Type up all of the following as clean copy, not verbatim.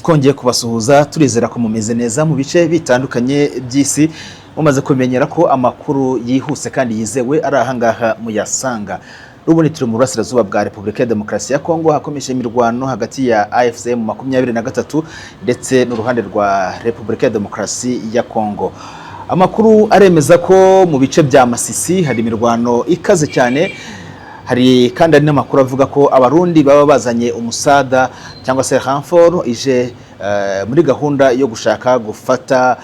Twongeye kubasuhuza, turizera ko mumeze neza mu bice bitandukanye by'isi. Mumaze kumenyera ko amakuru yihuse kandi yizewe ari ahangaha muyasanga. N'ubundi turi mu burasirazuba bwa Repubulika ya Demokarasi ya Kongo, hakomeje imirwano hagati ya AFC M 23 ndetse n'uruhande rwa Repubulika ya Demokarasi ya Kongo. Amakuru aremeza ko mu bice bya Masisi hari imirwano ikaze cyane. Hari kandi hari n'amakuru avuga ko Abarundi baba bazanye umusada cyangwa se renfort ije muri gahunda yo gushaka gufata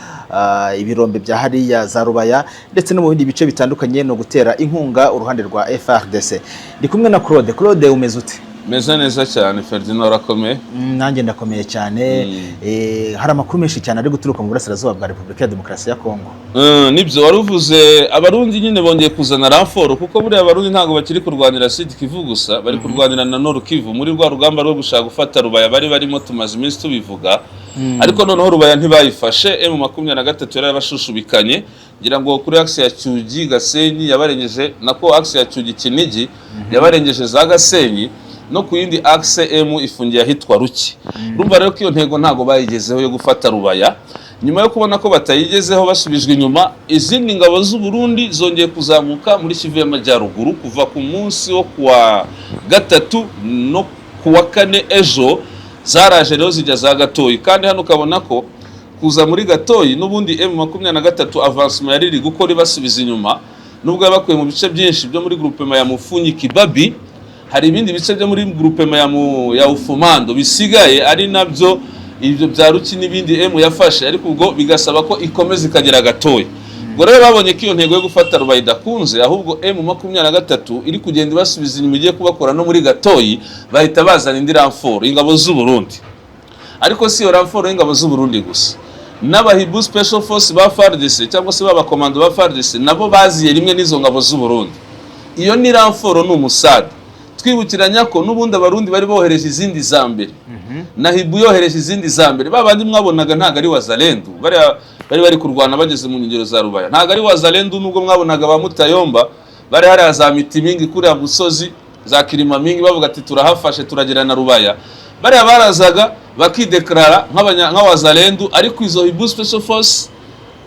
ibirombe bya hariya za Rubaya ndetse no mu bindi bice bitandukanye, no gutera inkunga uruhande rwa FARDC. Ndi kumwe na Claude. Claude, umeze ute? Meze neza cyane, Ferdinand, urakomeye? Nanjye ndakomeye cyane. Hari amakuru menshi cyane ari guturuka mu burasirazuba bwa Repubulika ya Demokarasi ya Kongo. Nibyo wari uvuze, Abarundi nyine bongeye kuzana renfort, kuko buriya Abarundi ntabwo bakiri kurwanira Sud Kivu gusa, bari kurwanira na Nord Kivu muri rwa rugamba rwo gushaka gufata Rubaya bari barimo, tumaze iminsi tubivuga. Ariko noneho Rubaya ntibayifashe, M23 yarabashushubikanye. Ngira ngo kuri axe ya Cyugi Gasenyi yabarengeje, nako axe ya Cyugi Kinigi yabarengeje za Gasenyi, no ku yindi axe M ifungiye ahitwa Ruki. Urumva rero ko iyo ntego ntabwo bayigezeho yo gufata Rubaya. Nyuma yo kubona ko batayigezeho, basubijwe inyuma, izindi ngabo z'u Burundi zongeye kuzamuka muri Kivu y'Amajyaruguru kuva ku munsi wo kuwa gatatu no kuwa kane. Ejo zaraje rero zijya za Gatoyi, kandi hano ukabona ko kuza muri Gatoyi n'ubundi M23 avancement yari iri gukora ibasubiza inyuma. Nubwo yabakuye mu bice byinshi byo muri groupement ya Mufunyi Kibabi, hari ibindi bice byo muri groupement ya Ufumando bisigaye, ari nabyo ibyo bya Ruki n'ibindi M yafashe, ariko ubwo bigasaba ko ikomeza ikagera Gatoya. Ubwo rero babonye ko iyo ntego yo gufata Rubaya idakunze, ahubwo M23 iri kugenda ibasubiza inyuma, igiye kubakora no muri Gatoyi, bahita bazana indi renfort, ingabo z'u Burundi. Ariko si iyo renfort y'ingabo z'u Burundi gusa, n'abahibu special force ba FARDC cyangwa se b'abakomando ba FARDC nabo baziye rimwe n'izo ngabo z'u Burundi. Iyo ni renfort, ni umusada. Twibukiranya ko n'ubundi Abarundi bari bohereje izindi za mbere, na Hibu yohereje izindi za mbere. Ba bandi mwabonaga ntabwo ari Wazalendu bariya bari bari kurwana bageze mu nkengero za Rubaya, ntabwo ari Wazalendu. Nubwo mwabonaga ba Mutayomba bari hariya za Mitimingi, kuriya musozi za Kirimamingi, bavuga ati turahafashe, turagera na Rubaya, bariya barazaga bakidekarara nk'Awazalendu, ariko izo Hibu special force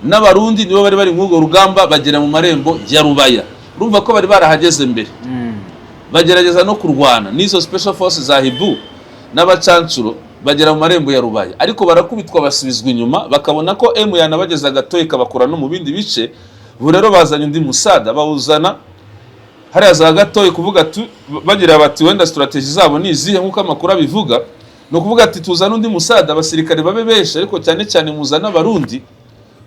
n'Abarundi nibo bari bari muri urwo rugamba bagera mu marembo ya Rubaya. Urumva ko bari barahageze mbere, bagerageza no kurwana n'izo special force za Hibu n'abacancuro, bagera mu marembo ya Rubaya, ariko barakubitwa, basubizwa inyuma, bakabona ko M yanabageza gatoya ikabakura no mu bindi bice. Ubu rero bazanye undi musada, bawuzana hariya za Gatoya, kuvuga ati, bagira bati wenda strategy zabo ni izihe? Nk'uko amakuru abivuga, ni ukuvuga ati tuzane undi musada, abasirikare babe benshi, ariko cyane cyane muzane Abarundi,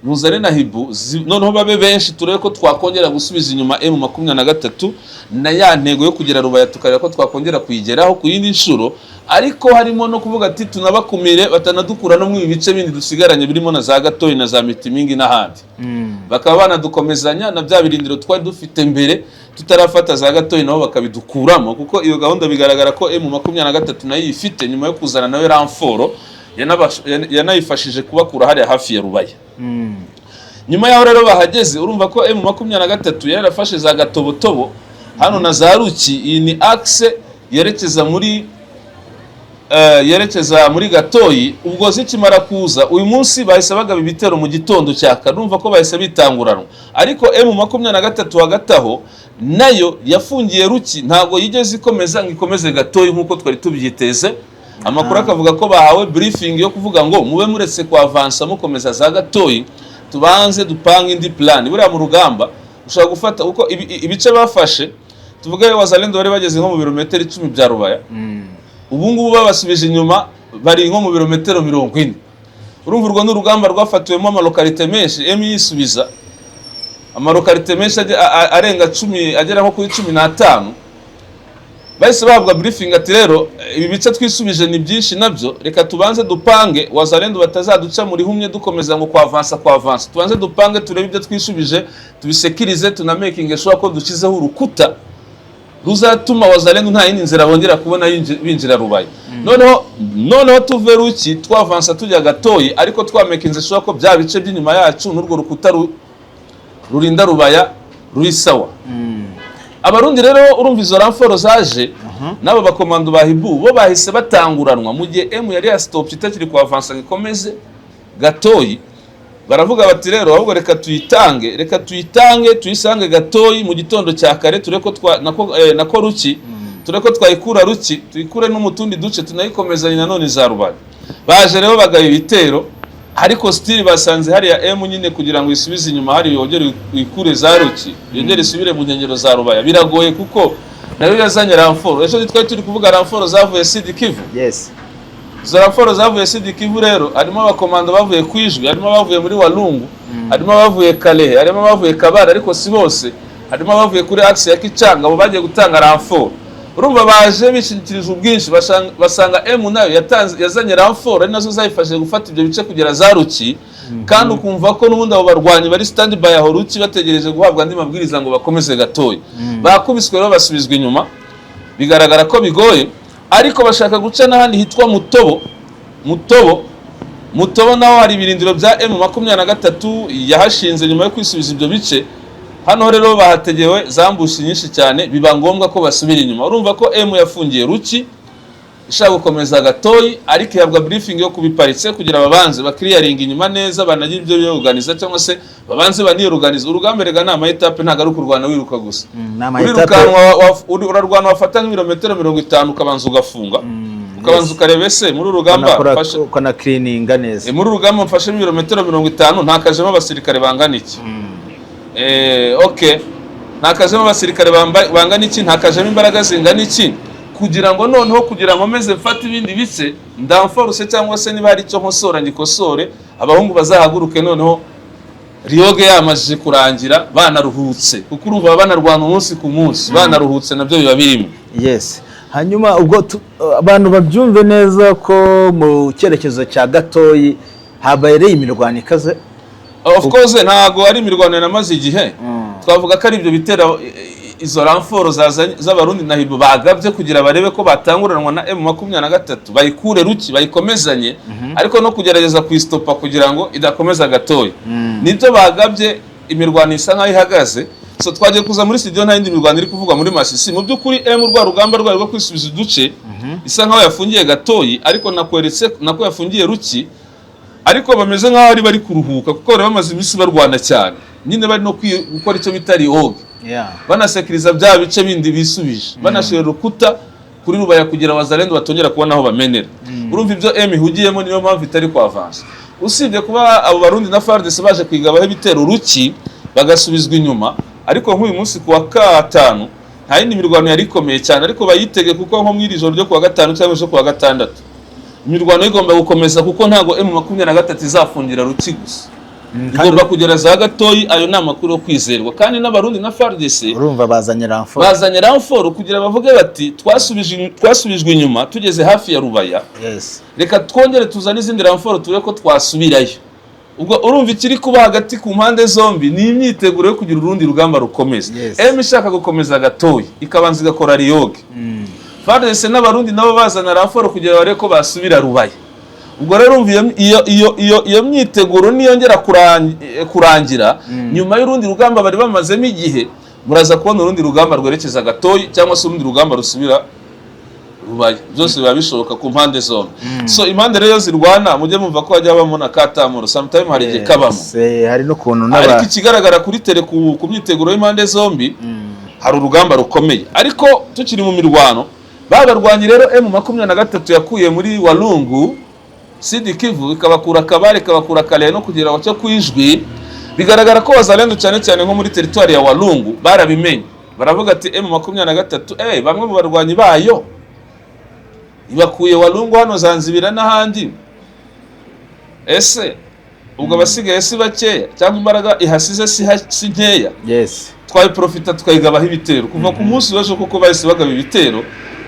muzane na Hibu, noneho babe benshi, turebe ko twakongera gusubiza inyuma M23, na ya ntego yo kugera Rubaya tukareba ko twakongera kuyigeraho ku yindi nshuro. Ariko harimo no kuvuga ati tunabakumire batanadukura no mu ibi bice bindi dusigaranye birimo na za Gatoyi na za Mitimingi n'ahandi, bakaba banadukomezanya na bya birindiro twari dufite mbere tutarafata za Gatoyi, nabo bakabidukuramo, kuko iyo gahunda bigaragara ko M23 nayo ifite, nyuma yo kuzana nawe renfort yanayifashije kubakura hariya hafi ya Rubaya. Nyuma y'aho rero bahageze, urumva ko M23 yarafashe za Gatobotobo hano na za Ruki. Iyi ni axe yerekeza muri Gatoyi. Ubwo zikimara kuza uyu munsi, bahise bagaba ibitero mu gitondo cya kare, urumva ko bahise bitanguranwa. Ariko M23 hagati aho nayo yafungiye Ruki, ntabwo yigeze ikomeza ngo ikomeze Gatoyi nk'uko twari tubyiteze. Amakuru akavuga ko bahawe briefing yo kuvuga ngo mube muretse kwavansa mukomeza za Gatoyi, tubanze dupange indi plan. Buriya mu rugamba ushobora gufata uko ibice bafashe, tuvuge Wazalendo bari bageze nko mu birometero 10 bya Rubaya, ubu ngubu babasubije inyuma, bari nko mu birometero 40. Urumva urwo ni urugamba rwafatiwemo amalocalité menshi, M yisubiza amalocalité menshi arenga 10, agera nko kuri 15. Bahise bahabwa briefing ati rero ibi bice twisubije ni byinshi nabyo, reka tubanze dupange, Wazalendo batazaduca muri humye dukomeza ngo kwavansa kwavansa, tubanze dupange, turebe ibyo twisubije, tubisekirize, tunamakinge sure ko dushyizeho urukuta ruzatuma Wazalendo nta yindi nzira bongera kubona binjira Rubaya. Noneho tuve Ruki twavansa tujya Gatoyi, ariko twamakinze sure ko bya bice by'inyuma yacu n'urwo rukuta rurinda Rubaya ruri sawa. Abarundi rero, urumva izo renfort zaje n'abo bakomando ba Hiboux, bo bahise batanguranwa mu gihe M yari yastopye, itakiri ku avansa ngo ikomeze gatoyi. Baravuga bati: "Rero ahubwo reka tuyitange, reka tuyitange, tuyisange gatoyi mu gitondo cya kare, turebe ko twa nako, nako Ruki, turebe ko twayikura Ruki, tuyikure no mu tundi duce, tunayikomezanye nanone za Rubaya." Baje rero bagaba ibitero, ariko still basanze hariya M nyine kugira ngo isubize inyuma hari yongere ikure za Ruki, yongere isubire mu nkengero za Rubaya, biragoye kuko nayo yazanye renfort. Ejo twari turi kuvuga renfort zavuye Sud Kivu. Izo renfort zavuye Sud Kivu rero harimo abakomando bavuye ku Ijwi, harimo abavuye muri Walungu, harimo abavuye Kalehe, harimo abavuye Kabare, ariko si bose, harimo abavuye kuri axe ya Kicanga. Abo bagiye gutanga renfort, urumva baje bishingikirije ubwinshi, basanga M nayo yatanze, yazanye renfort, ari nazo zayifashije gufata ibyo bice kugera za Ruki. Kandi ukumva ko n'ubundi abo barwanyi bari stand by aho Ruki, bategereje guhabwa andi mabwiriza ngo bakomeze gatoya. Bakubiswe rero, basubizwa inyuma, bigaragara ko bigoye, ariko bashaka guca n'ahandi hitwa Mutobo. Mutobo naho hari ibirindiro bya M23 yahashinze nyuma yo kwisubiza ibyo bice. Hano rero bahategewe za ambush nyinshi cyane, biba ngombwa ko basubira inyuma. Urumva ko M yafungiye Ruki, ishaka gukomeza gatoyi, ariko ihabwa briefing yo kubiparitse kugira babanze bakiriyaringa inyuma neza, banagira ibyo biyoganiza cyangwa se babanze baniyoruganiza. Urugamba rega ni ama étapes, ntabwo ari ukurwana wiruka gusa. Ni ama étapes. Urirukanwa, urarwana, wafata nk'ibirometero 50, ukabanza ugafunga, ukabanza ukareba ese muri uru rugamba Ukanakirininga neza. Muri uru rugamba mfashemo ibirometero 50, ntakajemo abasirikare bangana iki? Okay, ntakajemo abasirikare bangana iki? Ntakajemo imbaraga zingana iki? Kugira ngo noneho kugira ngo meze mfate ibindi bice, ndamforuse, cyangwa se niba hari icyo nkosora ngikosore, abahungu bazahaguruke noneho riyoge yamajije kurangira, banaruhutse, kuko urumva baba banarwana umunsi ku munsi, banaruhutse nabyo biba birimo. Yes, hanyuma ubwo abantu babyumve neza ko mu cyerekezo cya Gatoyi habereye imirwano ikaze. Of course, ntago ari imirwano yanamaze igihe. Twavuga ko ari ibyo bitera, izo renfort z'Abarundi na Hiboux bagabye kugira barebe ko batanguranwa na M23, bayikure Ruki, bayikomezanye, ariko no kugerageza kuyistopa kugira ngo idakomeza gatoya. Nibyo bagabye. Imirwano isa nkaho ihagaze. So twagiye kuza muri studio nta yindi mirwano iri kuvugwa muri Masisi. Mu by'ukuri M rwa rugamba rwayo rwo kwisubiza uduce isa nkaho yafungiye gatoyi, ariko nakweretse nako yafungiye Ruki, ariko bameze nk'aho ari bari kuruhuka kuko bari bamaze iminsi barwana cyane nyine, bari no gukora icyo bita reorg, banasekiriza bya bice bindi bisubije, banashyira urukuta kuri Rubaya kugira Wazalendo batongera kubona aho bamenera. Urumva ibyo M ihugiyemo, niyo mpamvu itari kwavansa, usibye kuba abo Barundi na FARDC baje kwigabaho ibitero Ruki bagasubizwa inyuma. Ariko nk'uyu munsi ku wa gatanu nta yindi mirwano yari ikomeye cyane, ariko bayitege kuko nko mu iri joro ryo ku wa gatanu cyangwa ejo ku wa gatandatu imirwano igomba gukomeza, kuko ntabwo M23 izafungira Ruki gusa, igomba kugera za Gatoyi. Ayo ni amakuru yo kwizerwa, kandi n'Abarundi na FARDC Urumva bazanye renfort. Bazanye renfort kugira bavuge bati: Twasubijwe inyuma tugeze hafi ya Rubaya, reka twongere tuzane izindi renfort turebe ko twasubirayo." Ubwo urumva ikiri kuba hagati ku mpande zombi ni imyiteguro yo kugira urundi rugamba rukomeza. M ishaka gukomeza gatoyi, ikabanza igakora reorg. FARDC n'Abarundi nabo bazana renfort kugira barebe ko basubira Rubaya. Ubwo rero urumva iyo myiteguro niyongera kurangira nyuma y'urundi rugamba bari bamazemo igihe, muraza kubona urundi rugamba rwerekeza Gatoyi cyangwa se urundi rugamba rusubira Rubaya. Byose biba bishoboka ku mpande zombi. So impande rero zirwana, mujye mumva ko hajya habamo na katamuro, sometime hari igihe kabamo. Yes, hari n'ukuntu Ariko n'aba ikigaragara kuri terrain, ku myiteguro y'impande zombi, hari urugamba rukomeye. Ariko tukiri mu mirwano, ba barwanyi rero M23 yakuye muri Walungu, Sud Kivu, ikabakura Kabare, ikabakura Kalehe no kugira ngo cyo kwijwi, bigaragara ko Wazalendo cyane cyane nko muri teritwari ya Walungu barabimenye, baravuga ati: M23, bamwe mu barwanyi bayo ibakuye Walungu hano Zanzibira n'ahandi, ese ubwo abasigaye si bakeya cyangwa imbaraga ihasize si nkeya? Twayiprofita tukayigabaho ibitero kuva ku munsi w'ejo, kuko bahise bagaba ibitero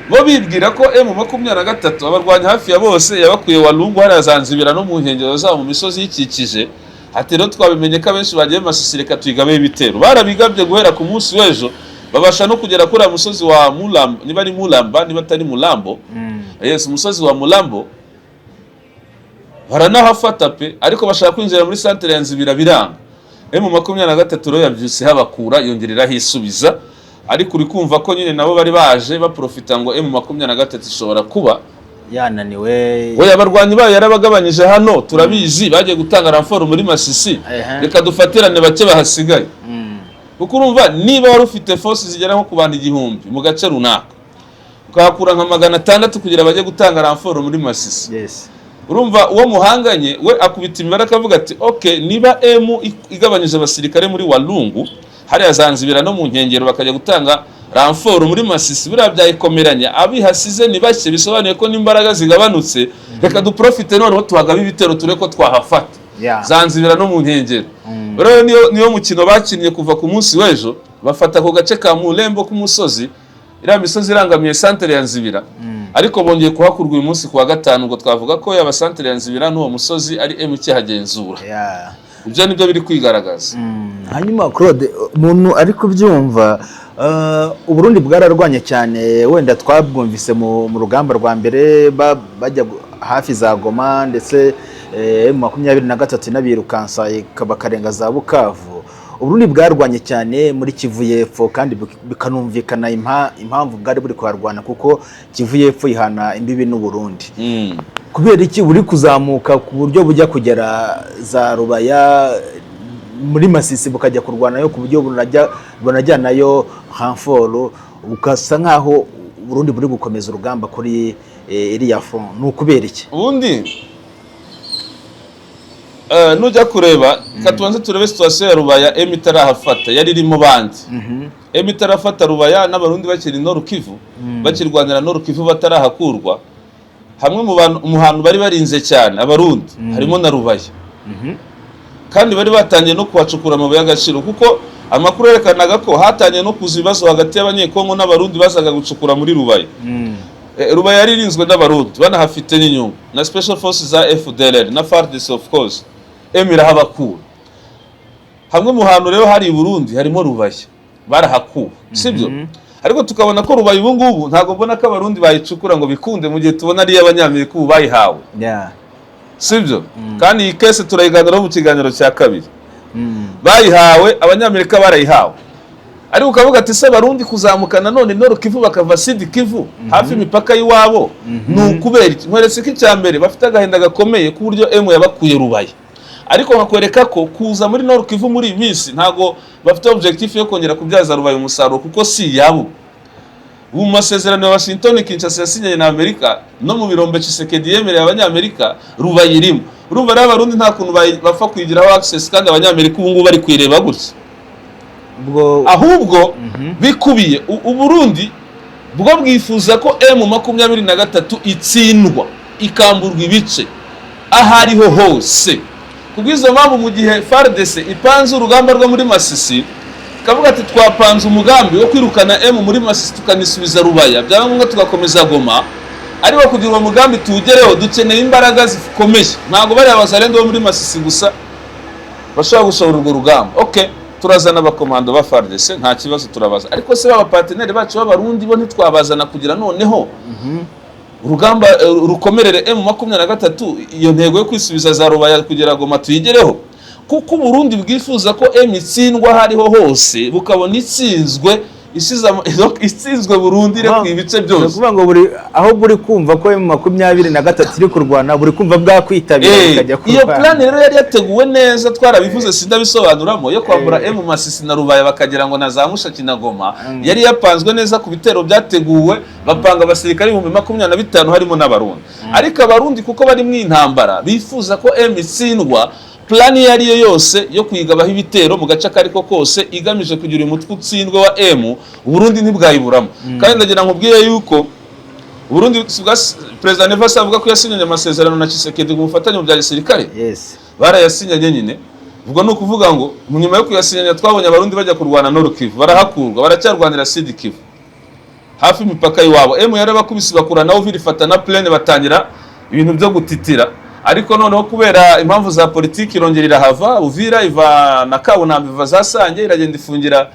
bo bibwira ko M23 abarwanyi hafi ya bose yabakuye Walungu hariya Zanzibira no mu nkengero zabo mu misozi yikikije. Ati: "Rero twabimenye ko abenshi bagiye mu Masisi, reka tuyigabeho ibitero." Barabigabye guhera ku munsi w'ejo, babasha no kugera kuri uriya musozi wa Mulambo, niba ari Mulamba, niba atari Mulambo. Yes, umusozi wa Mulambo baranahafata pe, ariko bashaka kwinjira muri santere ya Nzibira biranga. M23 rero yabyutse habakura, yongereraho isubiza. Ariko uri kumva ko nyine nabo bari baje baprofita ngo M23 ishobora kuba yananiwe. Oya, abarwanyi bayo yarabagabanyije hano, turabizi, bagiye gutanga renfort muri Masisi. Reka dufatirane bake bahasigaye, kuko urumva niba wari ufite force zigera nko ku bantu 1000 mu gace runaka, ukahakura nka 600 kugira bajye gutanga renfort muri Masisi, urumva uwo muhanganye we akubita imibare akavuga ati: "Ok, niba M igabanyije abasirikare muri Walungu hariya Zanzibira no mu nkengero, bakajya gutanga renfort muri Masisi, buriya byayikomeranya, abihasize ni bake, bisobanuye ko n'imbaraga zigabanutse. Reka duprofite noneho tuhagabe ibitero, turebe ko twahafata Zanzibira no mu nkengero." Rero niyo mukino bakinnye kuva ku munsi w'ejo, bafata ako gace ka Murembo k'umusozi, iriya misozi irangamiye santere ya Nzibira. Ariko bongeye kuhakurwa uyu munsi ku wa gatanu. Ubwo twavuga ko yaba santere ya Nzibira n'uwo musozi ari M ikihagenzura. Ibyo nibyo biri kwigaragaza. Hanyuma Claude, umuntu ari kubyumva, Uburundi bwararwanye cyane, wenda twabwumvise mu rugamba rwa mbere bajya hafi za Goma, ndetse M23 inabirukansa bakarenga za Bukavu. Uburundi bwarwanye cyane muri Kivu y'Epfo, kandi bikanumvikana impamvu bwari buri kuharwana, kuko Kivu y'Epfo ihana imbibi n'Uburundi. Kubera iki buri kuzamuka ku buryo bujya kugera za Rubaya muri Masisi, bukajya kurwanayo ku buryo bunajyanayo renfort, bukasa nkaho Burundi buri gukomeza urugamba kuri iriya front? Ni ukubera iki? Ubundi nujya kureba, reka tubanze turebe situation ya Rubaya M itarahafata yari irimo bandi. M itarafata Rubaya n'Abarundi bakiri Nord Kivu, bakirwanira Nord Kivu, batarahakurwa, hamwe mu bantu mu hantu bari barinze cyane Abarundi harimo na Rubaya, kandi bari batangiye no kuhacukura amabuye y'agaciro, kuko amakuru yerekanaga ko hatangiye no kuza ibibazo hagati y'Abanyekongo n'Abarundi bazaga gucukura muri Rubaya. Rubaya yari irinzwe n'Abarundi, banahafite n'inyungu na special forces za FDLR na FARDC. Of course M irahabakura. Hamwe mu hantu rero hari i Burundi harimo Rubaya, barahakuwe, sibyo? Ariko tukabona ko Rubaya ubu ngubu ntabwo mbona ko Abarundi bayicukura ngo bikunde, mu gihe tubona ari iy'Abanyamerika ubu bayihawe, sibyo? Kandi iyi case turayiganiraho mu kiganiro cya kabiri. Bayihawe, Abanyamerika barayihawe. Ariko ukavuga ati: "Se Abarundi kuzamuka nanone Nord Kivu, bakava Sud Kivu hafi imipaka y'iwabo, ni ukubera iki?" Nkweretse ko icya mbere bafite agahinda gakomeye ku buryo M yabakuye Rubaya, ariko nkakwereka ko kuza muri Nord Kivu muri iyi minsi ntabwo bafite objectif yo kongera kubyaza Rubaya umusaruro, kuko si iyabo. Ubu mu masezerano ya Washington Kinshasa yasinyanye na Amerika, no mu birombe Tshisekedi yemereye Abanyamerika, Rubaya irimo. Urumva rero Abarundi nta kuntu bapfa kuyigiraho access, kandi Abanyamerika ubu ngubu bari kuyireba gutya. Ubwo Ahubwo bikubiye Uburundi bwo bwifuza ko M23 itsindwa, ikamburwa ibice aho ariho hose. Kubw'izo mpamvu, mu gihe FARDC ipanze urugamba rwo muri Masisi, ikavuga ati: "Twapanze umugambi wo kwirukana M muri Masisi, tukanisubiza Rubaya, byaba ngombwa tugakomeza Goma, ariko kugira uwo mugambi tuwugereho dukeneye imbaraga zikomeye, ntabwo bariya Bazalendo bo muri Masisi gusa bashobora gusohora urwo rugamba. Okay, turazana abakomando ba FARDC, nta kibazo, turabaza. Ariko se baba partenaires bacu b'Abarundi bo ntitwabazana kugira noneho urugamba rukomerere M23, iyo ntego yo kwisubiza za Rubaya kugira Goma tuyigereho?" Kuko Uburundi bwifuza ko M itsindwa aho ariho hose, bukabona itsinzwe, itsinzwe burundu, irekuye ibice Ni byose. ukuvuga ngo buri aho buri kumva ko M23 iri kurwana, buri kumva bwakwitabira bukajya Iyo kurwana. Plan rero yari yateguwe neza, twarabivuze, sindabisobanuramo, yo kwambura M Masisi na Rubaya, bakagira ngo na za Mushaki na Goma, yari yapanzwe neza ku bitero byateguwe, bapanga abasirikare 25,000 harimo n'Abarundi. Ariko Abarundi kuko bari mu intambara, bifuza ko M itsindwa. Plan iyo ari yo yose yo kuyigabaho ibitero mu gace ako ariko kose igamije kugira uyu mutwe utsindwe wa M, Uburundi ntibwayiburamo. Kandi ndagira ngo nkubwire yuko Burundi si bwa Perezida Neva se avuga ko yasinyanye amasezerano na Tshisekedi ku bufatanye mu bya gisirikare? Yes. Barayasinyanye nyine. Ubwo ni ukuvuga ngo mu nyuma yo kuyasinyanya twabonye Abarundi bajya kurwana Nord Kivu, barahakurwa, baracyarwanira Sud Kivu hafi imipaka y'iwabo. M yarabakubise, bakura na Uvira, ifata na plaine, batangira ibintu byo gutitira. Ariko noneho kubera impamvu za politiki irongera irahava, Uvira iva na Kabunambo, iva za Sange, iragenda ifungira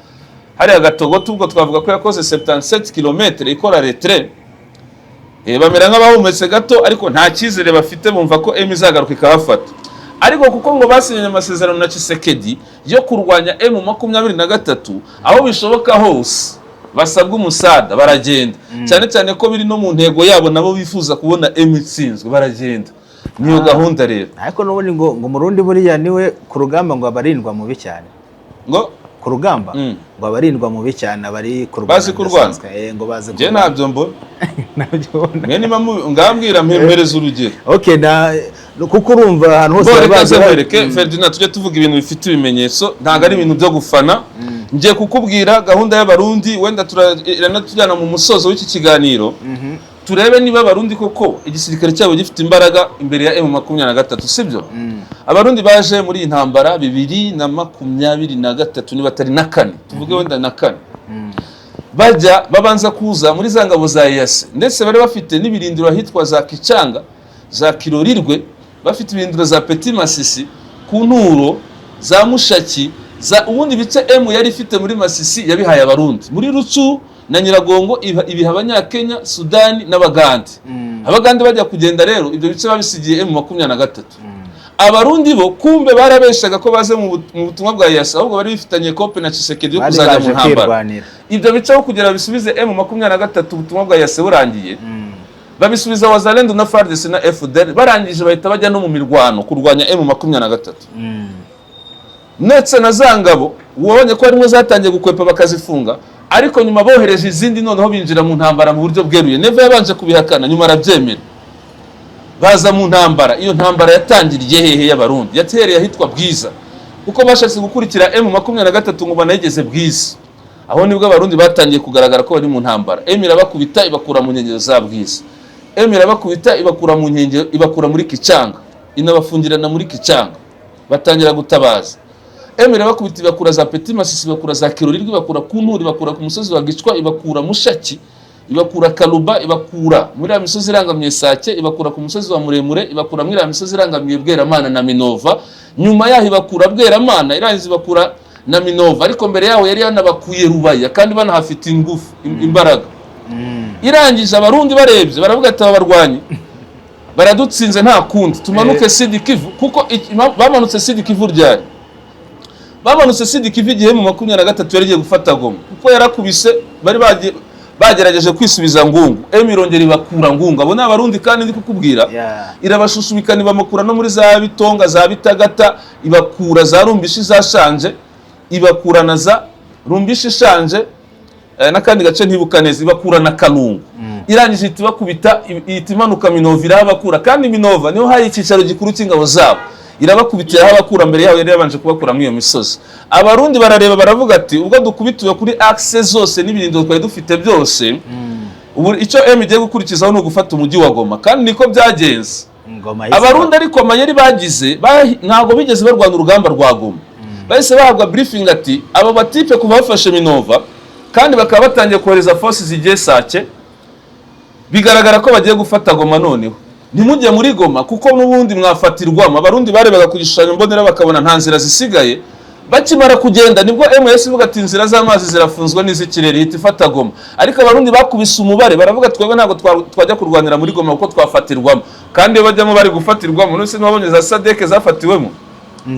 hariya Gatogoto. Ubwo twavuga ko yakoze 77 km ikora retrait. Bamera nk'abahumetse gato, ariko nta cyizere bafite, bumva ko M izagaruka ikahafata. Ariko kuko ngo basinyanye amasezerano na Tshisekedi yo kurwanya M23 aho bishoboka hose. Basabwa umusada, baragenda, cyane cyane ko biri no mu ntego yabo, nabo bifuza kubona M itsinzwe, baragenda. Niyo gahunda rero. Ariko n'ubundi ngo Murundi buriya niwe ku rugamba ngo abarindwa mubi cyane. Ngo? Ku rugamba ngo abarindwa mubi cyane, abari kurwana Bazi kurwana? bidasanzwe. Ngo bazi Njye kurwana. ntabyo mbona. Ntabyo ubona. Mwe niba ngambwira, mpereza urugero. Okay, na kuko urumva ahantu hose Bo reka bari nze nkwereke, Ferdinand, tujye tuvuga ibintu bifite ibimenyetso, ntabwo ari ibintu byo gufana. Ngiye kukubwira gahunda y'Abarundi, wenda iranatujyana mu musozo w'iki kiganiro, turebe niba Abarundi koko igisirikare cyabo gifite imbaraga imbere ya M23, sibyo? Abarundi baje muri iyi ntambara 2023, niba atari na kane, tuvuge wenda na kane. Bajya babanza kuza muri za ngabo za EAC, ndetse bari bafite n'ibirindiro ahitwa za Kicanga, za Kirorirwe, bafite ibirindiro za Petit Masisi, ku Nturo, za Mushaki, za ubundi bice M yari ifite muri Masisi yabihaye Abarundi, muri Rutshuru na Nyiragongo ibiha Abanyakenya, Sudani n'Abagande. Abagande bajya kugenda rero, ibyo bice babisigiye M23. Abarundi bo kumbe barabeshaga ko baze mu butumwa bwa EAC, ahubwo bari bifitanye kope na Tshisekedi yo Bari kuzajya mu baje ntambara. kwirwanira. Ibyo bice aho kugira bisubize M23, ubutumwa bwa EAC burangiye, babisubiza Wazalendo na FARDC na FDL. Barangije bahita bajya no mu mirwano kurwanya M23, ndetse na za ngabo wabonye ko harimo zatangiye gukwepa bakazifunga, ariko nyuma bohereje izindi, noneho binjira mu ntambara mu buryo bweruye. Neva yabanje kubihakana, nyuma arabyemera, baza mu ntambara. Iyo ntambara yatangiriye hehe y'Abarundi? Yatereye ahitwa Bwiza, kuko bashatse gukurikira M23 ngo banayigeze Bwiza. Aho nibwo Abarundi batangiye kugaragara ko bari mu ntambara. M irabakubita, ibakura mu nkengero za Bwiza. M irabakubita, ibakura mu nkengero, ibakura muri Kicanga, inabafungirana muri Kicanga, batangira gutabaza. M irabakubita, ibakura za Petit Masisi, ibakura za Kirorirwe, ibakura ku Nturi, ibakura ku musozi wa Gicwa, ibakura Mushaki, ibakura Karuba, ibakura muri ya misozi irangamiye Sake, ibakura ku musozi wa Muremure, ibakura muri ya misozi irangamiye Bweramana na Minova. Nyuma yaho ibakura Bweramana, irangiza ibakura na Minova, ariko mbere yaho yari yanabakuye Rubaya kandi banahafite ingufu, imbaraga. Irangije Abarundi barebye baravuga ati: "Aba barwanyi baradutsinze, nta kundi, tumanuke Sud Kivu." Kuko bamanutse Sud Kivu ryari? Bamanutse Sud Kivu igihe mu 23 yari igiye gufata Goma, kuko yarakubise, bari bagiye bagerageje kwisubiza Ngungu, M irongera ibakura Ngungu. Abo ni Abarundi kandi ndi kukubwira. Irabashushubikana, ibamakura no muri za Bitonga, za Bitagata, ibakura za Rumbishi, za Shanje, ibakura na za Rumbishi, Shanje, n'akandi gace ntibuka neza, ibakura na Kanungu. Irangije ihita ibakubita, ihita imanuka Minova, irahabakura, kandi Minova niho hari icyicaro gikuru cy'ingabo zabo. Irabakubita, irahabakura. Mbere yaho yari yabanje kubakura muri iyo misozi. Abarundi barareba baravuga ati: "Ubwo dukubitiwe kuri axe zose n'ibirindiro twari dufite byose, ubu icyo M igiye gukurikizaho ni ugufata umujyi wa Goma." Kandi niko byagenze. Ngoma. Abarundi ariko amayeri bagize, ntabwo bigeze barwana urugamba rwa Goma. Bahise bahabwa briefing ati: "Aba batipe kuva bafashe Minova kandi bakaba batangiye kohereza force zigiye Sake, bigaragara ko bagiye gufata Goma. Noneho ntimujye muri Goma kuko n'ubundi mwafatirwamo." Abarundi barebaga ku gishushanyo mbonera bakabona nta nzira zisigaye. Bakimara kugenda nibwo MS ivuga ati: "Inzira z'amazi zirafunzwe n'iz'ikirere," ihita ifata Goma. Ariko Abarundi bakubise umubare baravuga: "Twebwe ntabwo twajya kurwanira muri Goma kuko twafatirwamo." Kandi iyo bajyamo bari gufatirwamo. None se ntibabonye za SADC zafatiwemo?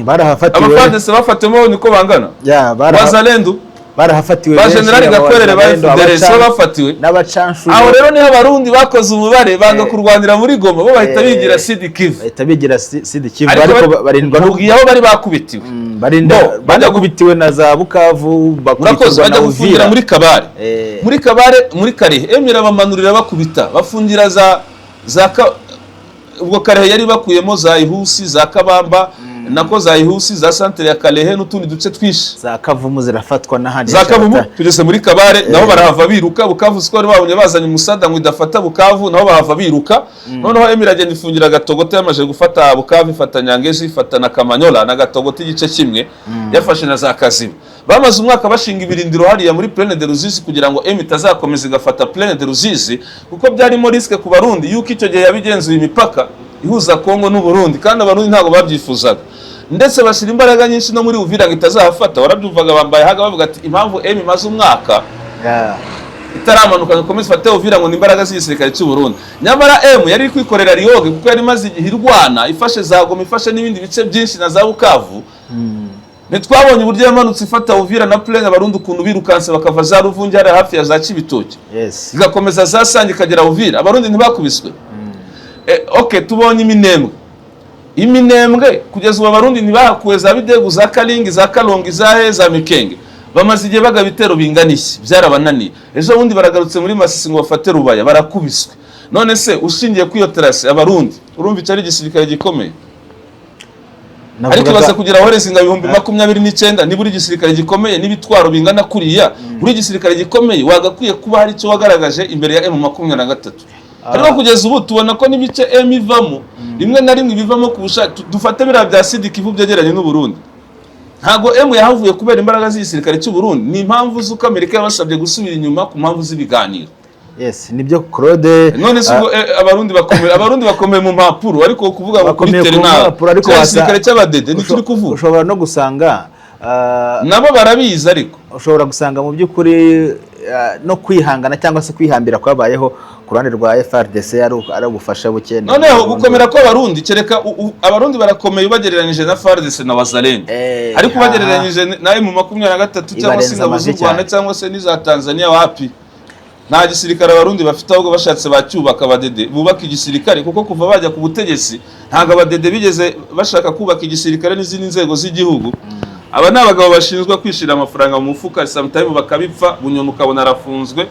Barahafatiwe. Aba FARDC bafatiwemo, babonye uko bangana? Ya, Wazalendu barahafatiwe ba benshi, General Gakwerere ba Abawazalendo, FDLR sibo bafatiwe? N'abacancuro. Aho rero niho Abarundi bakoze umubare, banga kurwanira muri Goma, bo bahita bigira Sud Kivu. Bahita bigira Sud Kivu. Ariko ariko barindwa no nkubwiye aho bari bakubitiwe. Barinda Bo, bajya banakubitiwe na za Bukavu. Murakoze. Bakubitirwa Bajya na gufungira Uvira. muri Kabare. Muri Kabare, muri Karehe, M irabamanurira, bakubita, bafungira za ubwo Karehe yari bakuyemo za Ihusi, za Kabamba, nako za Ihusi, za santere ya Karehe n'utundi duce twinshi. Za Kavumu zirafatwa n'ahandi. Za Kavumu, tugeze muri Kabare, naho barahava biruka. Bukavu siko bari babonye bazanye umusada ngo idafata Bukavu, naho bahava biruka. Noneho M iragenda ifungira Gatogota, yamaze gufata Bukavu, ifata Nyangezi, ifata na Kamanyola na Gatogota igice kimwe, yafashe na za Kaziba. Bamaze umwaka bashinga ibirindiro hariya muri Plaine de Ruzizi kugira ngo M itazakomeza igafata Plaine de Ruzizi, kuko byarimo risque ku Barundi yuko icyo gihe yabigenzuye imipaka ihuza Kongo n'u Burundi, kandi Abarundi ntabwo babyifuzaga. Ndetse bashyira imbaraga nyinshi no muri Uvira ngo itazahafata. Warabyumvaga bambaye haga bavuga ati: "Impamvu M imaze umwaka itaramanuka ngo ikomeze ifate Uvira ngo ni imbaraga z'igisirikare cy'u Burundi." Nyamara M yari iri kwikorera riyoge, kuko yari imaze igihe irwana, ifashe za Goma, ifashe n'ibindi bice byinshi na za Bukavu. Ntitwabonye uburyo yamanutse ifata Uvira na Plaine, Abarundi ukuntu birukanse bakava za Ruvungi hariya hafi ya za Cibitoke, igakomeza za Sange ikagera Uvira? Abarundi ntibakubiswe? Okay, tubonye Iminembwe. Iminembwe kugeza ubu Abarundi ntibahakuwe za Bidegu, za Karingi, za Karongi, za he, za Mikenge. Bamaze igihe bagaba ibitero bingana iki, byarabananiye. Ejo bundi baragarutse muri Masisi ngo bafate Rubaya, barakubiswe. None se ushingiye kuri iyo tracé, Abarundi urumva icyo ari igisirikare gikomeye? Ariko ibaze kugira wohereza ingabo 29,000. Niba uri igisirikare gikomeye n'ibitwaro bingana kuriya, uri igisirikare gikomeye, wagakwiye kuba hari icyo wagaragaje imbere ya M23. Ariko kugeza ubu tubona ko n'ibice M ivamo, rimwe na rimwe ibivamo ku bushake. Dufate biriya bya Sud Kivu byegeranye n'u Burundi, ntabwo M yahavuye kubera imbaraga z'igisirikare cy'u Burundi, ni impamvu z'uko Amerika yabasabye gusubira inyuma ku mpamvu z'ibiganiro. Yes, nibyo, Claude. None se ubwo abarundi bakomeye mu mpapuro, ariko kuvuga ngo kuri Bakomeye ku terrain ntabwo mpapuro, ariko cya gisirikare cy'abadede nicyo uri kuvuga. Ushobora no gusanga Nabo barabizi ariko. ushobora gusanga mu by'ukuri no kwihangana cyangwa se kwihambira kwabayeho ku ruhande rwa FARDC ari ubufasha buke. Noneho gukomera kw'Abarundi, kereka Abarundi barakomeye ubagereranyije na FARDC na Wazalendo, ariko ubagereranyije na M23 cyangwa se Ibarenza ingabo z'u amajwi Rwanda cyane. cyangwa se n'iza Tanzania, wapi, nta gisirikare Abarundi bafite. Ahubwo bashatse bacyubaka, abadede bubaka igisirikare, kuko kuva bajya ku butegetsi ntabwo abadede bigeze bashaka kubaka igisirikare n'izindi nzego z'igihugu. Aba ni abagabo bashinzwe kwishyira amafaranga mu mufuka, sometime bakabipfa, Bunyoni ukabona arafunzwe.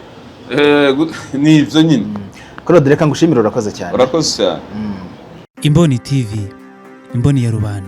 Ni ibyo nyine. Claude, reka ngushimire, urakoze cyane. Urakoze cyane. Imboni TV, imboni ya rubanda.